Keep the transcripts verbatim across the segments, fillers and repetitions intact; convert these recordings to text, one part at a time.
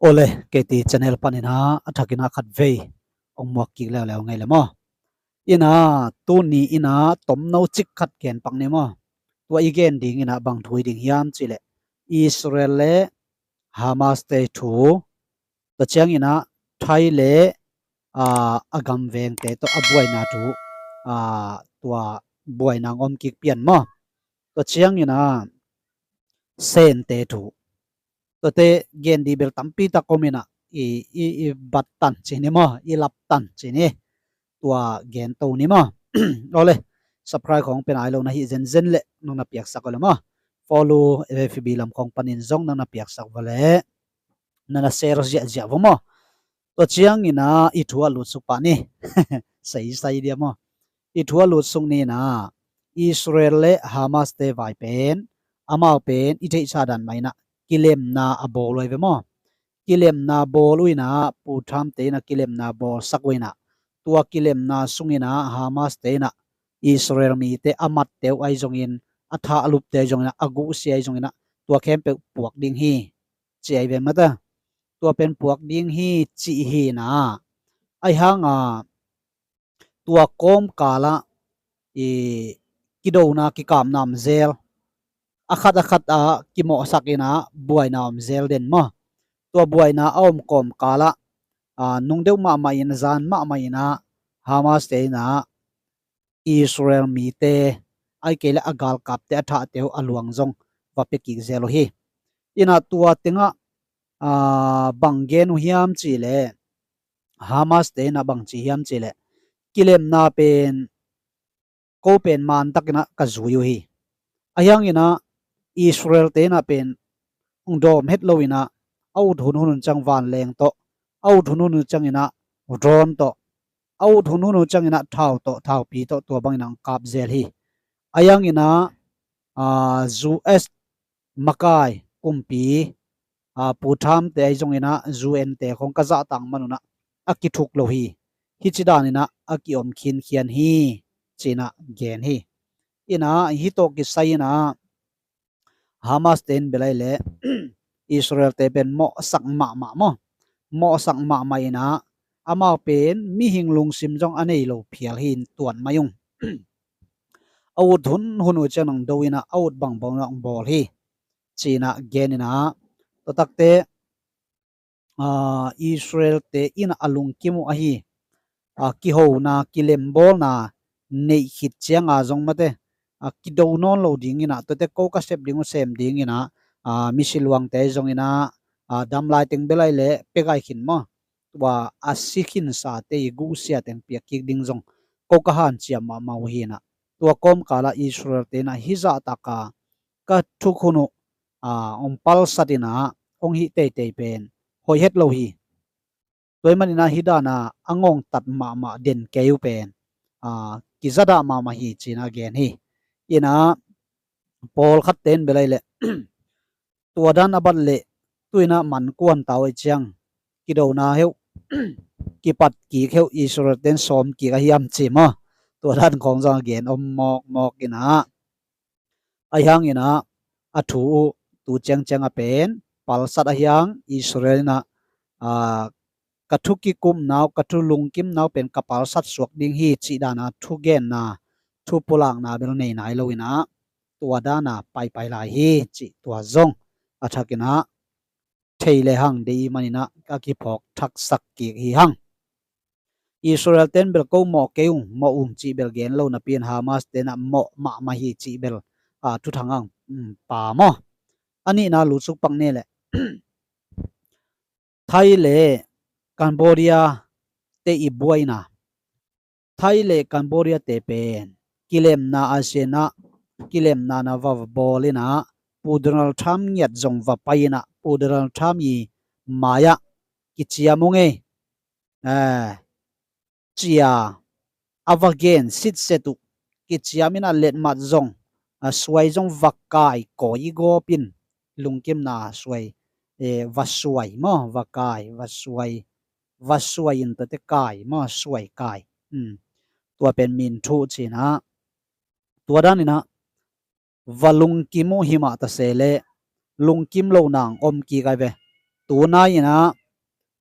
Ole, K T channel panin ah a thakin ah khat vei ong muak kik leuleu ngei le maw? Ina, tuni ina tomno cik khat gen pak ni maw? Tua i gen ding ina bang thu i ding hiam cih leh Israel le Hamas te thu, tua ciang ina Thai le, aa, a gam vengte tawh a buaina thu, aa, tua buaina ong om kik pian maw? Tua ciang ina Sente thu, tuate gen di bel tampi tak om ina i, i, i bat tan ci ni maw, i lap tan ci ni. Tua gen to ni maw? Ole, subscribe khong pen ai lo na hi zenzen le nang na piaksak ole maw? Follow F B lam khong panin zong nang na piaksak vale, nana share ziahziah vo maw? Tua ciang ina i thu a lutsuk pah ni. Seisai dia maw? I thu a lutsuk ni ina Israel le Hamas te vai pen, amau pen i theihsa dan mah ina kilemna a bawl uh ai ve maw? Kilemna bawl uh ina, Pu Trump te ina kilemna bawlsak uh ina, tua kilemna sung ina Hamas te ina Israel mite a matte uh ai zongin, a tha a lupte ai zongin, a guhsia ai zongin, tua khempeuh puak ding hi ci ai ve mata. Tua pen puak ding hi ci hi na. Ai hanga tua kawmkala i kidona kikapna om zel, a khat a khat a kimawhsak ina buaina om zel den maw? Tua buaina a om kawmkala, a, nung deuh mahmah ina, zan mahmah ina Hamas te ina Israel mite, ai kei le a galkapte a thahte uh a luang zong va pia kik zel uh hi. Ina tua tengah, aa, bang gen uh hiam cih le, Hamas te ina bang ci hiam cih le, kilemna pen ko pen man tak ina ka zui uh hi. A hiang ina Israel te ina pen hong dawm het lo ina, a ut hun hun ciang vanleng tawh, a ut hun hun ciang ina drone tawh, a ut hun hun ciang ina thau tawh, thaupi tawh, tua bang ina hong kap zel hi. A hiang ina, aa, U S makai kumpi, aa, Pu Trump te ai zong ina U N te khong ka zahtak man una a kithuk lo hi. Hici dan ina a kiom khinkhian hi ci ina gen hi. Ina hi tawh kisai ina Hamas te in bel ai le Israel te pen mawhsak mahmah maw? Mawhsak mahmah ina amau pen mihing lungsim zong a nei lo phial hi in tuan mai ung. A ut hun hun uh ciang nang do ina a ut bangbang nang bawl hi ci ina gen ina, tua takte, aa, Israel te ina a lungkim uh ahi, aa, kihona kilembawlna neih khit cianga zong mate, aa, kido nawn lo ding ina, tuate ko ka sep ding uh sem ding ina, aa, misi luangte zong ina, aa, damlai teng bel ai le pia gai khin maw? Tua a si khinsate i guhsia teng piak kik ding zong ko ka hanciam mahmah uh hi ina. Tua kawmkala Israel te ina hi zahtaka ka thuk hun uh, aa, hong palsat ina hong hih teitei pen hoih het lo hi. Tua hi man ina hi dana a ngongtat mahmah den kei uh pen, aa, kizadah mahmah hi ci ina gen hi. Ina pawlkhat te in bel ai le tua dan a bat le tu ina man kuan tau ai ciang kidona heuh, kipat kik heuh Israel te in sawm kik a hiam ci maw? Tua dan khong zong a gen om mawkmawk ina. A hiang ina a thu uh tu ciangciang a pen palsat a hiang Israel ina, aa, ka thu kikupna uh, ka thu lungkimna uh pen ka palsat suak ding hi cih dana thugenna, thu pulakna bel nei nai lo ina tua dana paipai lai hi cih tua zong a thak ina thei le hang deih i man ina ka kiphawk thaksak kik hi hang. Israel ten bel ko mawh kei ung, mawh ung cih bel gen lo napi in Hamas ten a mawh mahmah hi cih bel, aa, thuthang ang, um, pa maw? A nihna lutsuk pak ni le Thai le Cambodia te i buaina. Thai le Cambodia te pen kilemna a sian ah kilemna na va bawl ina Pu Donald Trump ngiat zong va pai ina Pu Donald Trump i mai ah kiciam ung ei. Eh, cia a va gen sitset uh kiciam ina letmat zong, a suai zong va kai kawi i gawp in lungkimna suai, eh, va suai maw, va kai, va suai, va suai in tuate kai maw, suai kai. Hmm. Tua pen min thu cina. Tua dan ina va lungkim uh himah ta se leh lungkim lo nang om kik ai ve. Tunai inah,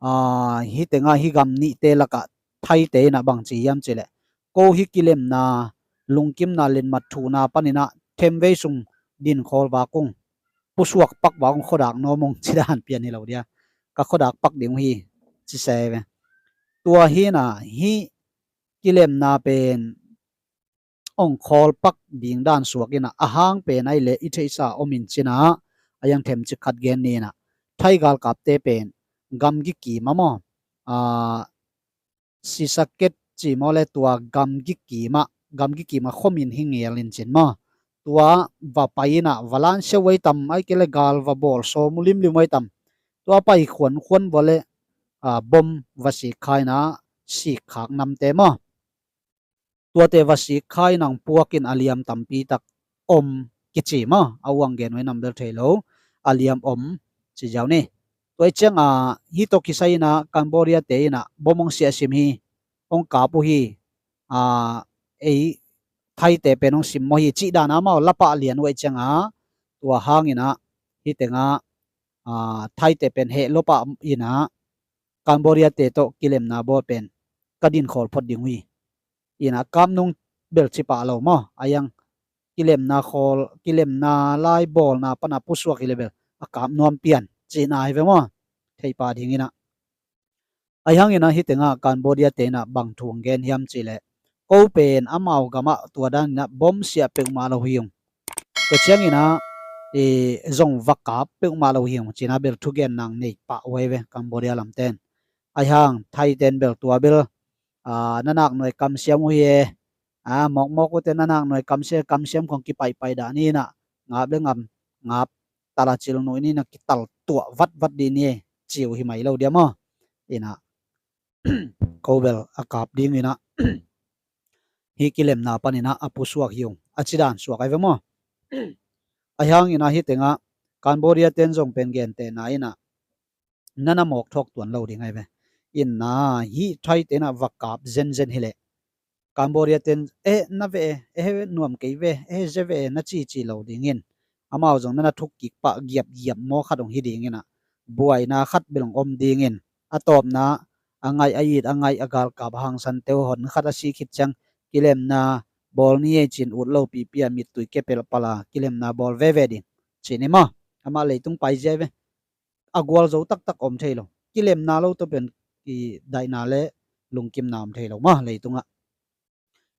aa, hih tengah hih gam nihte lakah Thaite inah bangci hiam cileh, ko hih kilemna, lungkimna, letmat thuhna paninah themvei sung dinkhawl vakung, pusuak pak vakung, khuadak nuam ung ci dan pian hi lo dia. Ka khuadak pak ding uh hi ci se ve. Tua hinah hih kilemna pen ong khawl pak ding dan suak inah, a hang pen ai leh i theihsa om in cinah, a yang themcik khat gen ni inah, Thai galkapte pen gamgi kima maw, aa, sisaket ci maw le, tua gamgi kima, gamgi kima khomin hi ngel in cin maw, tua va pai inah va lansia uh ai tam, ai ke le gal va bawl sawm uh limlim uh ai tam, tua pai khuankhuan vua le, aa, bom va sik kha inah sik khak namte maw, tuate va sik kha inah puakin a liam tampi tak om kici maw, a uang gen uh ai nam bel thei lo, a liam om ci ziau ni. Tua i ciangah hih tawh kisai inah Cambodia te inah bom ong siahsim hi, ong kap uh hi, aa, ei Thaite pen ong sim maw hi cih dan amau lapah lian uh ai ciangah, tua hang inah hih tengah, aa, Thaite pen heh lopah inah Cambodia te tawh kilemna bawl pen ka dinkhawl phot ding uh hi. Inah kap nung bel ci pah lo maw, a yang kilemna khawl, kilemna lai bawlna pana pusuak hi le bel a kap nuam pian cihna hi ve maw, thei pah ding inah. A hang inah hih tengah Cambodia te inah bang thu ong gen hiam cileh, ko pen amau gamah tua dan inah bom siah peuhmah lo hi ung, tua ciang inah, e, zong va kap peuhmah lo hi ung cinah bel thugen nang nei pah uh ai ve Cambodia lamten. A hang Thaiten bel tua bel, aa, na nak nuai kamsiam uh hi e, aa, mawkmawk uhte na nak nuai kamsiam, kamsiam khong kipaipai dah ni inah, ngap le ngam, ngap tala cil nuih ni inah kital tuah vatvat dih ni e, ci uh hi mai lo dia maw. Inah ko bel a kap ding inah hih kilemna paninah a pusuak hi ung a ci dan suak ai ve maw. A hang inah hih tengah Cambodia ten zong pen gentehna inah na na mawk thawk tuan lo ding ai ve. Inah hih Thaite inah va kap zenzen hi leh Cambodia ten, eh, na ve e, eh, nuam kei ve, eh, ze ve e, na cici lo dingin, amau zong na na thuk kik pah giapgiap maw khat ong hi ding inah, buaina khat bel ong om dingin, a tawpna, a ngaih a it, a ngaih a galkap a hangsante uh hon khat a sih khit ciang, kilemna bawl ni ei cin ut lo pipi a mittui kepelh pala kilemna bawl veve ding ci ni maw. Amah leitung pai zia ve. A gualzo taktak om thei lo. Kilemna lo tawh pen i daihna le lungkimna om thei lo maw leitungah.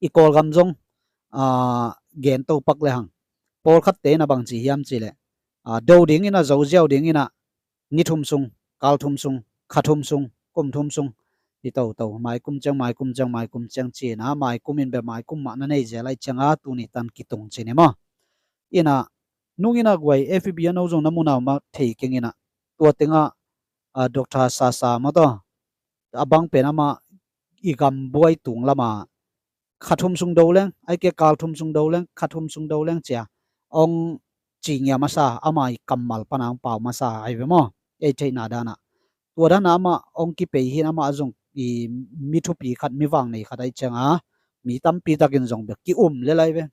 I Kawlgam zong, aa, gen to pak le hang, pawlkhatte inah bangci hiam cileh, aa, do ding inah, zo ziau ding inah, ni thum sung, kal thum sung, kha thum sung, kum thum sung, hi toto, maikum ciang, maikum ciang, maikum ciang ci inah, maikum in bel maikum mah na nei zel ai ciangah tuni tan kitung ci ni maw. Inah nung inah guai F B a no zong na muna uh mah thei keng inah, tua tengah, aa, Doctor Sasa maw taw, a bang pen amah i gam buai tung lama kha thum sung do leng, ai ke kal thum sung do leng, kha thum sung do leng cia ong ci ngia masa, ama i kammal pana ong pau masa ai ve maw, ei theihna danah. Tua danah amah ong kipei hin, amah zong i mi thupi khat, mi vang nei khat ai ciangah mi tampi takin zong bek ki-um lel ai ve.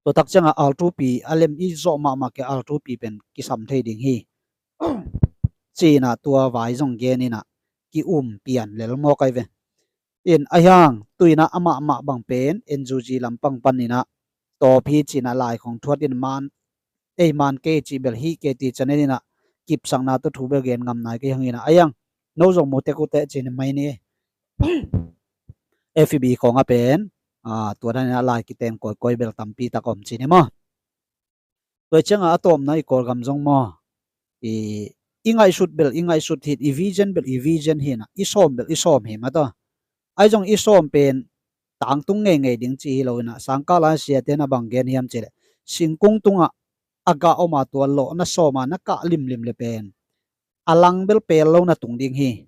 Tua tak ciangah altupi a lem i zawh mahmah kei, altupi pen kisam thei ding hi ci inah tua vai zong gen inah ki-um pian lel mawk ai ve. In a hiang tu inah amahmah bang pen N U G lampang pan inah tawp hi ci inah lai khong thuat in man, ei man kei cih bel hi kei ti cianin inah kipsakna tawh thu bel gen ngam nai kei hang inah, a hiang no zong mu tek uh teh ci inah mai ni. F B khong a pen, aa, tua dan inah lai kiten kawikawi bel tampi tak om ci ni maw. Tua ciangah a tawpna i Kawlgam zong maw, i, i ngaihsut bel i ngaihsut hi, i vision bel i vision hi inah, i sawm bel i sawm hi mah taw. Ai zong i sawm pen tangtung ngeingei ding ci hi lo inah, sangkah lai siate na bang gen hiam cileh, singkung tungah a gah om a tua lawh na sawm a na kah limlim le pen a lang bel pel lo na tung ding hi.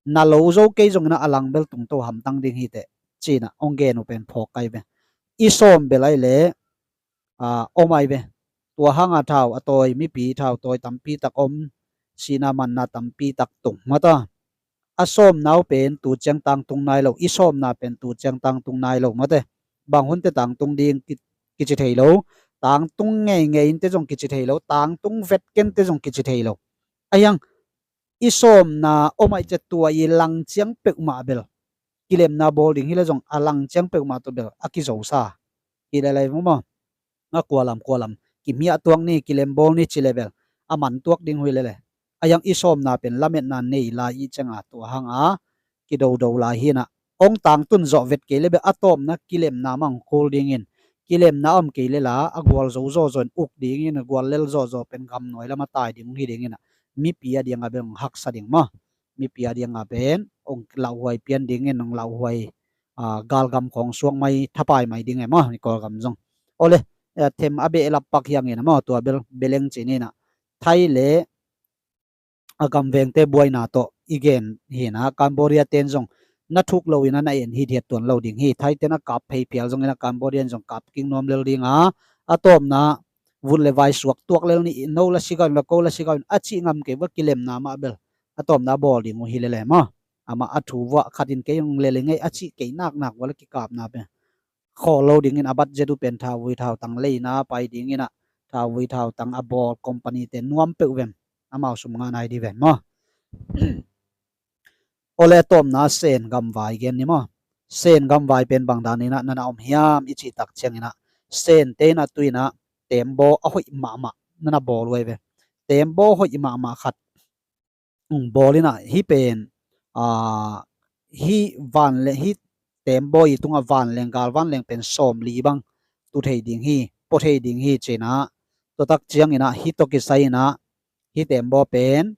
Na lo zo kei zong inah a lang bel tungto hamtang ding hi teh ci inah ong gen uh pen phawk ai ve. I sawm bel ai leh, aa, om ai ve. Tua hanga thau a tawi mipi, thau tawi tampi tak om, sihna manna tampi tak tung mah taw. A sawmna uh pen tu ciang tangtung nai lo, i sawmna pen tu ciang tangtung nai lo mah teh. Bang hun teh tangtung ding ki, kici thei lo. Tangtung ngeingei in te zong kici thei lo, tangtung vet ken te zong kici thei lo. Ahiang i sawmna om ai ciat tua i lang ciang peuhmah bel kilemna bawl ding hi le zong a lang ciang peuhmah tua bel a kizosa hi le lai mu maw. A kualam kualam kimiah tuak ni, kilem bawl ni ci le bel a man tuak ding hui le le. Ahiang i sawmna pen lametna nei lai i cianga tua hanga kidodo lai hinah. Ong tangtun zawh vet kei le bel a tawpna kilemna mah ong kul dingin, kilemna om kei le la a gual zo zawzaw in uk dingin, a gual lel zawzaw pen gamnuai lama tai ding hi dinginah. Mipi a dianga bel ong haksa ding maw. Mipi a dianga pen ong lauhuai pian dingin, ong lauhuai galgam khawng suak mai, thapai mai ding e maw, i Kawlgam zong. Ole, them a behlap pak hiangin a maw, tua bel beleng cininah. Thai le a gamvengte buaina tawh i gen hinah, Cambodia ten zong na thuk loinah na en hithiat tuan lo ding hi. Thai ten a kap phei phial zongin a Cambodia in zong kap king nuam lel dinga, a tawpna vut le vai suak tuak lel ni, no la sigau in la ko la sigau in a cih ngam kei va kilemna mah bel a tawpna bawl ding uh hi le le maw. Amah a thu vuah khatin kei ong le le ngei a cih kei naknak vua le kikapna pen khawl lo dingin a budget uh pen thauvui thautang leina pai dinginah, thauvui thautang a bawl company te nuam peuh vem, amau sum ngah nai di vem maw. Ole tawpna Sen gamvai gen ni maw. Sen gamvai pen bang daninah nana om hiam i cih tak cianginah, Sen te inah tuinah tembaw a hoih mahmah nana bawl uh ai ve. Tembaw hoih mahmah khat ong bawl inah, hih pen hih vanleng, hih tembaw i tungah vanleng, galvanleng pen sawmli bang tu thei ding hi, pua thei ding hi cinah. Tua tak cianginah hih tawh kisai inah hih tembaw pen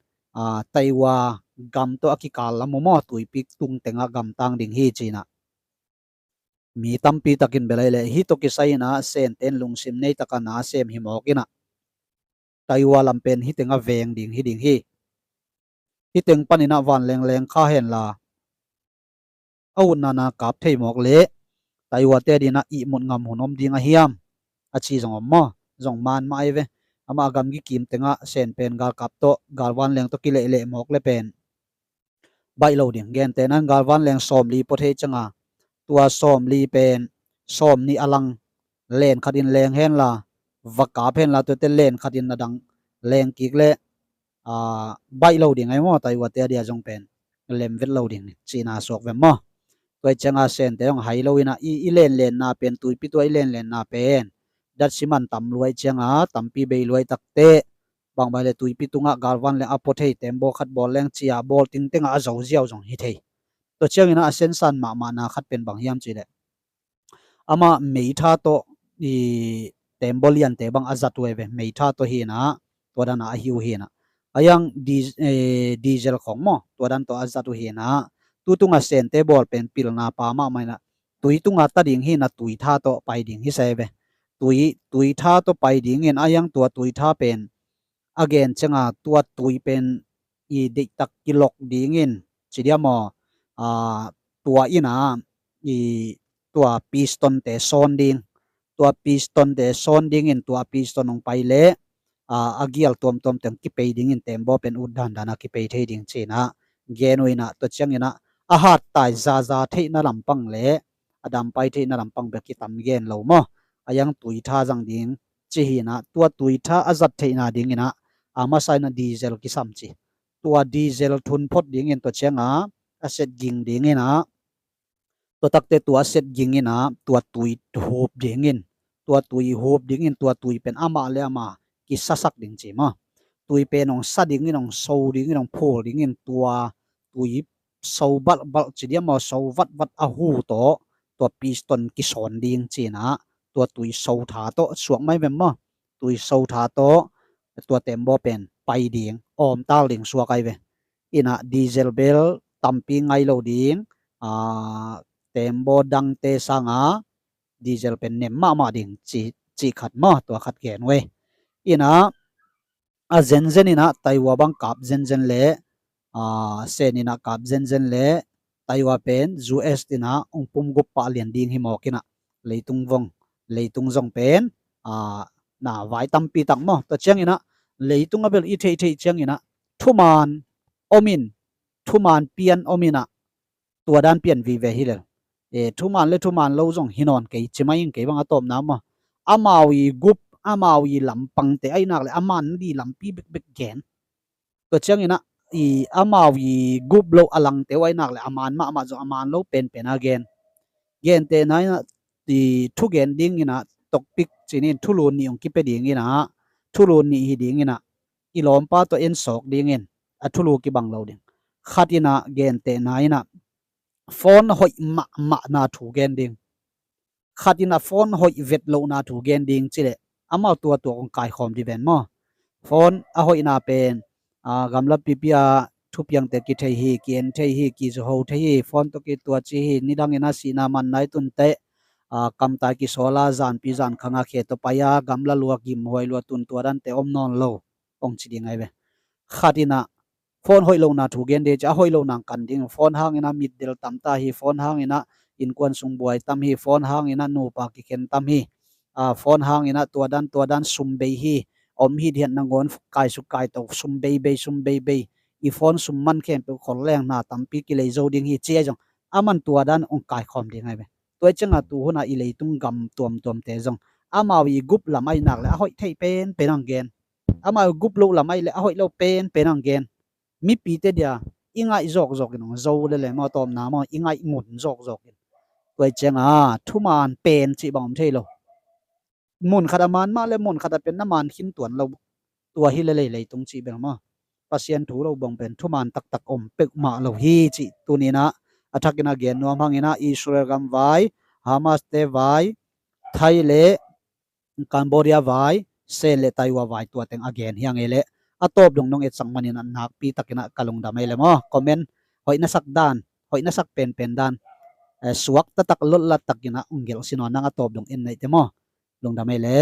Taiwan gam tawh a kikal lam uh maw, tuipi tung tengah gamtang ding hi cinah. Mi tampi takin bel ai le hih tawh kisai inah Sen ten lungsim nei taka na sem hi mawk inah, Taiwan lam pen hih tengah veng ding hi ding hi. Hih teng paninah vanleng leng kha henla a utna na kap thei mawk le Taiwan te dinah ihmut ngam hun om ding a hiam a ci zong om maw. Zong man mah ai ve. Amah a gamgi kim tengah Sen pen galkap tawh, galvanleng tawh kilehleh mawk le pen baih lo ding. Gentehna in galvanleng sawmli pua thei cianga, tua sawmli pen sawmnih a lang len khatin leng henla, va kap henla, tuate len khatin na dang leng kik le baih lo ding ai maw. Taiwan te a dia zong pen lem vet lo ding cihna suak vem maw. Tua i cianga Sen te hong hai lo inah i, i lenlenna pen, tuipi tua i lenlenna pen datsi man tam luai cianga tampi bei luai takte, bangbang le tuipi tungah galvanleng a pua thei tembaw khat bawl leng cia bawl tingtengah a zo ziau zong hi thei. Tua cianginah a sensan mahmahna khat pen bang hiam cihleh, amah meitha tawh i tembaw liante bang a zat uh ai ve. Meitha tawh hinah, tua dana a hi uh hinah. Ahiang di, eh, diesel khawng maw, tua dan tawh a zat uh hinah. Tutunga Sente bawl pen pilna pa mahmah inah, tui tunga ta ding hinah, tuitha tawh pai ding hi sai ve. Tui, tuitha tawh pai dingin, ahiang tua tuitha pen a gen cianga tua tui pen i deihtak kilok dingin, ci dia maw, aa, tua inah i tua piston te sawn ding, tua piston te sawn dingin, tua piston hong pai le, aa, a gial tuamtuam teng kipei dingin, tembaw pen ut dandan a kipei thei ding cinah gen uh inah, tua cianginah a hattai zaza theihna lampang le a dampai theihna lampang bek kitam gen lo maw. Ahiang tuitha zang ding ci hinah, tua tuitha a zat theihna dinginah a masa inah diesel kisam ci. Tua diesel thun phot dingin, tua cianga a set ging dinginah, tua takte tua a set ging inah tua tui hup dingin, tua tui hup dingin, tua tui pen amah le amah kisasak ding ci maw. Tui pen hong sa dingin, hong so dingin, hong phul dingin, tua tui so balbal ci dia maw, so vatvat a hu tawh tua piston kisawn ding cinah, tua tui so tha tawh suak mai vem maw. Tui so tha tawh tua tembaw pen pai ding, awmtal ding suak ai ve. Inah diesel bel tampi ngai lo ding, aa, tembaw dangte sanga diesel pen nem mahmah ding ci, cih khat maw, tua khat gen uh ei. Inah a zenzen inah Taiwan bang kap zenzen le, aa, Sen inah kap zenzen le, Taiwan pen U S inah hong pum gup pah lian ding hi mawk inah, leitung vong, leitung zong pen, aa, na vai tampi tak maw. Tua cianginah leitung a bel i theihtheih cianginah thuman om in, thuman pian om inah, tua dan pian vive hi lel. E, thuman le thuman lo zong hi nawn kei, ci mai ing kei bang a tawpna maw. Amau i gup, amau i lampangte ahi nak le a man di lampi bekbek gen. Tua ciangin ah i amau i gup loh a langte uh ahi nak le a man mahmah zong a man lo penpen a gen. Gentehna in ah i thugen dingin ah topic cinin thulu nih hong kipia dingin ah thulu nih hi dingin ah i lawmpa tawh en sawk dingin a thulu kibang lo ding. Khat in ah gentehna in ah phone hoih mahmahna thu gen ding. Khat in ah phone hoih vet lohna thu gen ding cileh amau tua tua kong kaikhawm di ven maw? Phone a hoihna pen gamla pipi a thupiangte kithei hi, ki-en thei hi, kizuho thei hi, phone tawh kitua ci hi, nidangin a sihna manna i tunteh kamtai kisawla zanpi zankhanga khe tawh pai a gamla lua gimhuai lua tun tua dante om nawn lo hong ci ding ahi ve. Khat in ah phone hoih lohna thu gen ding ci a hoih lohna kan ding. Phone hangin ah mitdel tam ta hi, phone hangin ah innkuan sung buai tam hi, phone hangin ah nupa kikhen tam hi, phone hangin ah tua dan tua dan sum bei hi, om hi diat nangawn kaisuk kaito sum beibei sum beibei, i phone sum man khempeuh khol leng na tampi kilei zo ding hi ci ahi zong aman tua dan hong kaikhawm ding ahi ve. Tua i ciangah tu hunah i leitung gam tuamtuamte zong amau i gup lam ahi nak le a hoih thei penpen ang gen. Amau i gup loh lam ahi le a hoih lo penpen ang gen. Mipite dia i ngaih zawkzawk in hong zo lele maw, tawpna maw, i ngaih ngun zawkzawk in. Tua i ciangah thuman pen cih bang om thei lo. Mun khat a man mah le mun khat a pen na man khin tuan lo. Tua hi lele leitung cih bel maw, Pasian thu lo bang pen thuman taktak om peuhmah lo hi cih tuninah a thakin a gen nuam hanginah Israel gam vai, Hamas te vai, Thai le Cambodia vai, Sen le Taiwan vai tua teng a gen hiang e le a tawp dong nong etsak manin a nakpi takinah ka lungdam ei le maw? Comment hoih na sak dan, hoih na sak penpen dan suak taktak lotlat takinah ong gelh sinaw nang a tawp dong en neihte maw? Lungdam ei le.